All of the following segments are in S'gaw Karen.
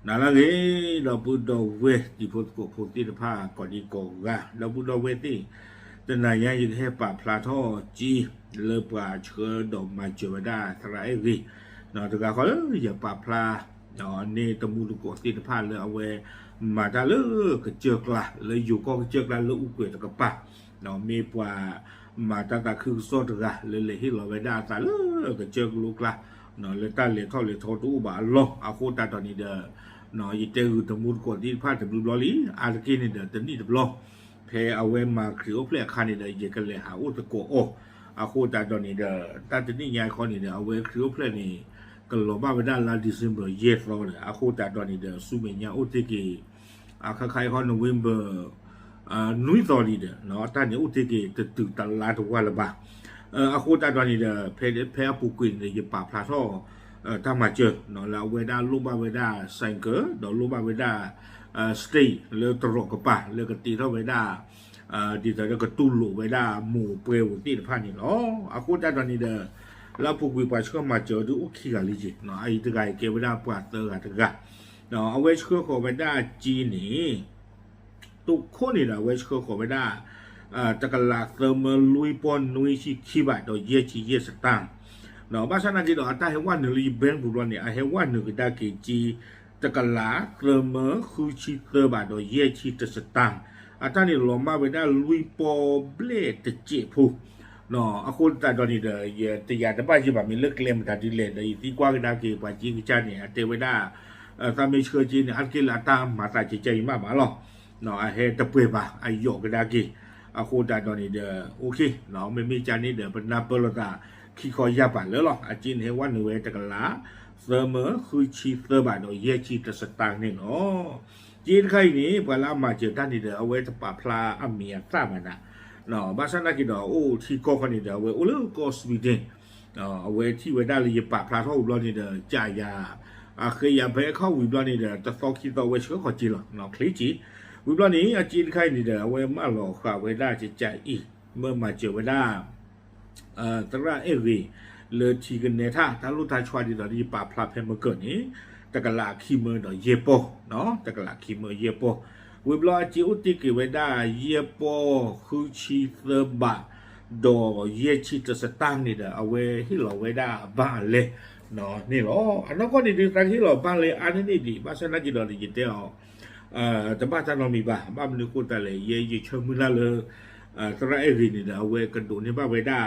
နၤလၢအဂ့ၤ ဒီပုၢ်ဒီဝဲၢ်တံၤဖိသကိးဖိသ့ၣ်တဖၣ် ကိးဒံကိးဂၤ ဒီပုၢ်ဒီဝဲၢ်သ့ၣ်, တနၤညါယကဟဲပာ်ဖျါထီၣ်က့ၤ လၢပှၤဆှၢဒီးမၤစၢၤဝဲဒၣ်သရၣ်အဲၣ်ဂ့ၤ, တဂၤဃီလၢယပာ်ဖျါ န့ၢ်တမူသကိးသ့ၣ်တဖၣ်လၢအဝဲ မၤတၢ်လၢကစၢၢ်ကျါ လၢယိၤကီၢ်ကစၢၢ်ကျါလၢအူကွဲၤတကပၤ, မ့ၢ်ပှၤ မၤတၢ်သးခုကစီၣ်တဂၤ လၢလဲၤဟ့ၣ်လီၤဝဲဒၣ်အသးလၢကစၢၢ်ကလိကျါ, လၢတၢ်လဲၤထီၣ်လဲၤထီတအိၣ်ဘၣ်အလီၢ် အဃိသတးဒီးန့ၣ်ဒီး ယတဲဂုာ်တမူသကိးသ့ၣ်တဖၣ်တဘျီဘျီလံ အါတက့ၢ်န့ၣ်ဒီးတနံၣ်တဘျီ, ဖဲအဝဲမၤခရံာ်အိၣ်ဖျဲၣ်အခါန့ၣ်ဒီး ယကလဲၤဟးအိၣ်သကိးအီၤ, အဃိသတးဒီးန့ၣ်ဒီး တၢ်တနံၣ်ညါအံၤခီန့ၣ်ဒီး အဝဲခရံာ်အိၣ်ဖျဲၣ်န့ၣ် ကလီၤဘၣ်ဝဲဒၣ်လါ December ယဲၢ်သီဒီး အဃိသတးဒီးန့ၣ်ဒီး ဆူမဲာ်ညါအိၣ်တ့ၢ်က့ၤ အခါခါအံၤခီ November နွံသီလံဒီး တၢ်န့ၣ်အိၣ်တ့ၢ်က့ၤတတုၤတလါတဝၢလၢၤဘၣ်, အဃိသတးဒီးန့ၣ်ဒီး ဖဲအပူၤကွံာ်န့ၣ်ဒီး ယပာ်ဖျါထီၣ် တၢ်မၤစၢၤ လၢအဝဲဒၣ်လိၣ်ဘၣ်ဝဲဒၣ် ဆိုင်ကယ် ဒီးလိၣ်ဘၣ်ဝဲဒၣ် စတ့ၣ် လၢတရီးကပၤ လၢကတ့ထီၣ်ဝဲဒၣ် ဒ်သိးဒီးကတူၢ်လိာ်ဝဲဒၣ်မိၢ်ပှဲၤဧိၤသ့ၣ်တဖၣ်န့ၣ်လီၤ. အဃိသတးဒီးန့ၣ်ဒီး လၢအပူၤကွံာ်ပှၤဆှၢမၤစၢၤဒုးအိၣ်ခံဂၤလံက့ၤ, အအံၤတဂၤအံၤကဲဝဲဒၣ်ပှၤသၢဂၤတဂၤ, အဝဲဆှၢဃီၤဝဲဒၣ်အစ့န့ၣ် တိခိၣ်န့ၣ်ဒီး အဝဲဆှၢဃီၤဝဲဒၣ် တကလးသၢမၢလွံၢ်ပီၢ်နွံဆံခံဘးဒီးယဲၢ်ဆံယဲၢ်စတၢၢ်, ဘၣ်ဆၣ်သနာ်က့ဒီး အတၢ်ဟဲဝဲနုာ်လၢယ bank ပူၤဘျီန့ၣ် အဟဲဝဲနုာ်ကဒါက့ၤစ့ တကလးသၢမၢဃုဆံသၢဘးဒီးယဲၢ်ဆံတစတၢၢ်, အတၢ်န့ၣ်လီၤမၢ်ဝဲဒၣ်လွံၢ်ပီၢ်ဘျဲၣ်တစဲးဖိ အဃိသတးဒီးန့ၣ်ဒီး ယတယာ်တဘၣ်ယဘၣ်မ့ၢ်လၢကျဲမတၤဒ်လဲၣ်ဒီး ယသံကွၢ်ကဒါက့ၤပှၤက့ကစၢ်န့ၣ် အတဲဝဲဒၣ် သးမ့ၢ်ဆှၢက့န့ၣ် အါတက့ၢ်လၢအတၢ်မၤသးကဲကဲအံၤမးမးလီၤ. အဟဲတပှဲၤဘၣ် အယိာ်ကဒါက့ၤ, အဃိသတးဒီးန့ၣ်ဒီး OK မ့မ့ၢ်ကန့ၣ်ဒီး ပနၢ်ပၢၢ်လိာ်သးခံခီယၢ်ပာ်လၢာ်လီၤ. အစ့န့ၣ်ဟဲဝဲနုာ်ဝဲတကလး သၢမၢဃုဆံသၢဘးဒီးယဲၢ်ဆံတစတၢၢ်န့ၣ်လီၤ. စ့တခါအံၤန့ၣ် ပှၤလၢအမၤစၢၤတၢ်န့ၣ်ဒီး အဝဲတပာ်ဖျါအမံၤအသၣ်ဘၣ်နၤ, ဘၣ်ဆၣ်သနာ်က့ဒီး အိၣ်ထံကီၢ်ခီန့ၣ်ဒီး အဝဲအိၣ်လၢကီၢ် Sweden အဝဲထံၣ်ဝဲဒၣ်လၢယပာ်ဖျါထီၣ်ဝံၤဘျီန့ၣ်ဒီး ကးယၤ အဃ့ယၤ bank account ဝံၤဘျီန့ၣ်ဒီး တသီခံသီဝဲဆှၢဃီၤစ့လီၤ ချ့စ့, ဝံၤဘျီန့ၣ် အစ့တခါအံၤန့ၣ်ဒီး အဝဲမၢလီၤဃာ်ဝဲဒၣ်ကကးအံၤ မၢမၤစၢၤဝဲဒၣ် သရၣ်အဲၣ်ဂ့ၤ လၢထံကနဲထၣ် တၢ်လိၣ်တၢ်ဆီဒ်သိးဒီးယပာ်ဖျါဖဲမကၢၢ်န့ၣ် တကလးခံမၢဒီးယဲၢ်ပီၢ်, တကလးခံမၢယဲၢ်ပီၢ်, ဝံၤဘျီအစ့အိၣ်တ့ၢ်က့ၤဝဲဒၣ်ယဲၢ်ပီၢ်ဃုဆံသၢဘး ဒီးယဲၢ်ဆံတစတၢၢ်န့ၣ်ဒီး အဝဲဟ့ၣ်လီၤဝဲဒၣ်ဘၣ်အလဲၣ်န့ၣ်လီၤ. အနီၢ်ကီၢ်န့ၣ်ဒုး သးကဟ့ၣ်လီၤဘၣ်လဲၣ်အါန့ၢ်န့ၣ်ဒံး ဘၣ်ဆၣ်သနာ်က့ဒီး ယတဲအီၤ တဘၣ်တၢ်နီတမံၤဘၣ်, ဘၣ်မနုၤအဃိသတးလဲၣ် ယဲယဆၢမုၢ်လၢ်လၢ သရၣ်အဲၣ်ဂ့ၤန့ၣ်ဒီး အဝဲကဒိးန့ၢ်ဘၣ်ဝဲဒၣ်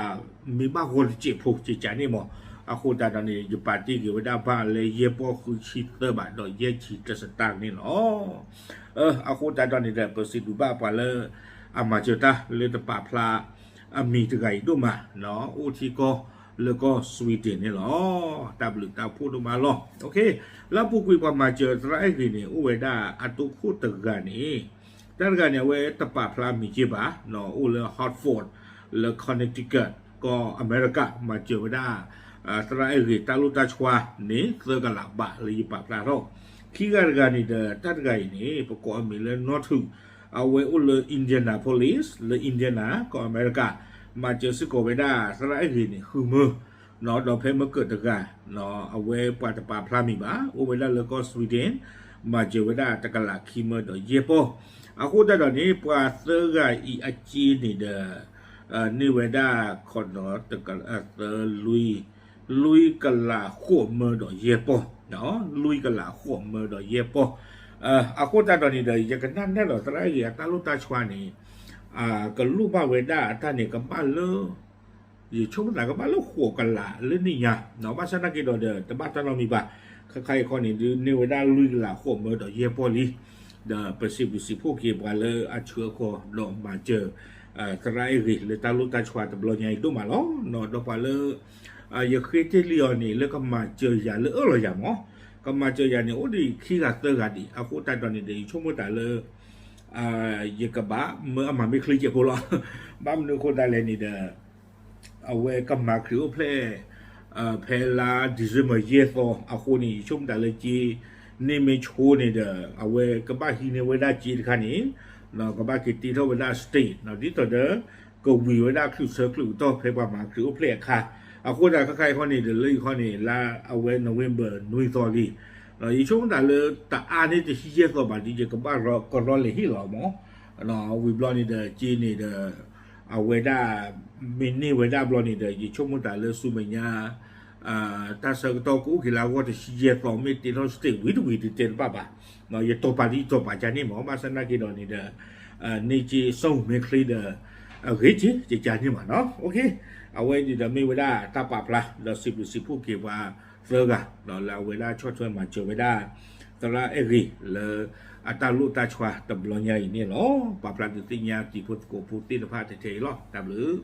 မ့ၢ်ဘၣ်ဂီၤတစဲးဖိကကးန့ၣ်မး, အဃိသတးဒီးန့ၣ် ယပာ်တ့ၢ်က့ၤဝဲဒၣ်ဘၣ်လၢယဲၢ်ပီၢ်ဃုဆံသၢဘး ဒီးယဲၢ်ဆံတစတၢၢ်န့ၣ်လီၤ. အဃိသတးဒီးန့ၣ်ဒီး ပစံးဘျုးဘၣ်ပှၤလၢ အမၤစၢၤတၢ်လၢတပာ်ဖျါ အမံၤတဂၤအံၤဒိၣ်မး အိၣ်ထံကီၢ်လၢကီၢ် Sweden န့ၣ်လီၤ. တၢ်ဘျုးတၢ်ဖှိၣ်ဒိၣ်မးလီၤ. လၢအပူၤကွံာ်ပှၤမၤစၢၤသရၣ်အဲၣ်ဂ့ၤန့ၣ် အိၣ်ဝဲဒၣ်အတိခိၣ်တဂၤန့ၣ်, တၢ်တဂၤန့ၣ် အဝဲတပာ်ဖျါမံၤက့ဘၣ်, အိၣ်လၢ Hartford လၢ Connecticut ကီၢ်အမဲရကၤ မၤစၢၤဝဲဒၣ် သရၣ်အဲၣ်ဂ့ၤတၢ်လိၣ်တၢ်ဆီန့ၣ် သၢကလးဘးလၢယပာ်ဖျါထီၣ်, ခံဂၤတဂၤန့ၣ်ဒီး တၢ်တဂၤအံၤန့ၣ် ပကိးအမံၤလၢနီၢ်ထူး, အဝဲအိၣ်လၢ Indianapolis လၢ Indiana ကီၢ်အမဲရကၤ, မၤစၢၤစ့ၢ်ကီးဝဲဒၣ်သရၣ်အဲၣ်ဂ့ၤန့ၣ် ဃုမၢ ဒီးဖဲမကၢၢ်တဂၤ အဝဲပှၤတပာ်ဖျါမံၤဘၣ်, အိၣ်ဝဲဒၣ်လၢကီၢ် Sweden, မၤစၢၤဝဲဒၣ်တကလးခံမၢဒီးယဲၢ်ပီၢ်, အဃိသတးဒီးန့ၣ် ပှၤသၢဂၤအံၤအစ့န့ၣ်ဒီး န့ၢ်ဝဲဒၣ် ခီဒီး သၢလွံၢ် လွံၢ်ကလးဃိးမၢဒီးယဲၢ်ပီၢ်, လွံၢ်ကလးဃိးမၢဒီးယဲၢ်ပီၢ်, အဃိသတးဒီးန့ၣ်ဒီး ယကနၣ်နဲၣ်ဒီးသရၣ်အဲၣ်ဂ့ၤအတၢ်လိၣ်တၢ်ဆီန့ၣ် ကလိၣ်ဘၣ်ဝဲဒၣ်အတၢ်န့ၣ် ကဘၣ်လၢ ယဆိကမိၣ်သးကဘၣ်လၢဃိးကလးလၢန့ၣ်ညါ, ဘၣ်ဆၣ်သနာ်က့ဒီးဒီး တဘၣ်တၢ်နီတမံၤဘၣ်, ခါခါအံၤခီန့ၣ်ဒုး န့ၢ်ဝဲဒၣ်လွံၢ်ကလးဃိးမၢဒီးယဲၢ်ပီၢ်လံ, ဒီးပစံးဘျုးစံးဖှိၣ်က့ၤပှၤလၢအဆှၢဃီၤဒီးမၤစၢၤ သရၣ်အဲၣ်ဂ့ၤလၢတၢ်လိၣ်တၢ်ဆီတဘျီညါအံၤဒိၣ်မးလီၤ. ဒီးပှၤလၢ ယဃ့တ့ၢ်လံအီၤန့ၣ် လၢကမၤစၢၤယၤလၢအၢၣ်လီၤယၤမး, ကမၤစၢၤယၤန့ၣ် အိၣ်ဒံးခံဂၤသၢဂၤဒံး, အဃိသတးဒီးန့ၣ်ဒီး ယဆိကမိၣ်သးလၢ ယကဘၣ်မၢအမၤမ့ၢ်ချ့စဲးဖိလီၤ. ဘၣ်မနုၤအဃိသတးလဲၣ်န့ၣ်ဒီး အဝဲကမၤခရံာ်အိၣ်ဖျဲၣ် ဖဲလါ December ယဲၢ်သီအဃိန့ၣ် ယဆိကမိၣ်သးလၢက့ န့ၢ်မ့ၢ်ဆိန့ၣ်ဒီး အဝဲကဘၣ်ဟံးန့ၢ်ဝဲဒၣ်က့တခါန့ၣ် ကဘၣ်က့ၤတ့ထီၣ်ဝဲဒၣ် state ဒ်သိးဒီး ကဝံၤဝဲဒၣ်ချုးဆၢချုးကတီၢ်ဖဲပှၤမၤခရံာ်အိၣ်ဖျဲၣ်အခါ, အဃိသတးခဲခါအံၤခီန့ၣ်ဒီး လၢအံၤခီန့ၣ် လါအဝဲ November နွံသီလံ, ယဆိကမိၣ်တၢ်လၢတအါန့ၢ်တဆံယဲၢ်သီဘၣ်ဒီး ယကဘၣ်ကရီလဲၤဟ့ၣ်လီၤမး. ဝံၤဘျီန့ၣ်ဒီး က့န့ၣ်ဒီး အဝဲဒၣ် မ့ၢ်န့ၢ်ဝဲဒၣ်ဘျီန့ၣ်ဒီး ယဆိကမိၣ်တၢ်လၢဆူမဲာ်ညါ တၢ်ဆၢကတီၢ်ကအိၣ်က့ၤလၢအဂီၢ်တဆံယဲၢ်သီ မ့ၢ်တ့ထီၣ် state ဝံၤတဝံၤ တတဲတဘၣ်ဘၣ်. ယတီၤပာ်လံယတီၤပာ်ကန့ၣ်မး ဘၣ်ဆၣ်သနာ်က့ဒီးန့ၣ်ဒီး န့ၢ်က့ၤ ဆူမဲာ်ချံဒီး အဂ့ၤက့ၤ ယကန့ၣ်မးနီၤ. အဝဲန့ၣ်ဒီးမ့ၢ်ဝဲဒၣ်တၢ်ပာ်ဖျါ ဒီးစံးဘျုးစံးဖှိၣ်က့ၤပှၤသၢဂၤ ဒီးလၢအဝဲဒၣ်ဆီၣ်ထွဲမၤစၢၤဝဲဒၣ် သရၣ်အဲၣ်ဂ့ၤလၢအတၢ်လိၣ်တၢ်ဆှါတဘျီညါအံၤန့ၣ်လီၤ. ပာ်ဖျါဒုးသ့ၣ်ညါတံၤဖိသကိးဖိသ့ၣ်တဖၣ်ထဲထဲအံၤလီၤ. တၢ်ဘျုး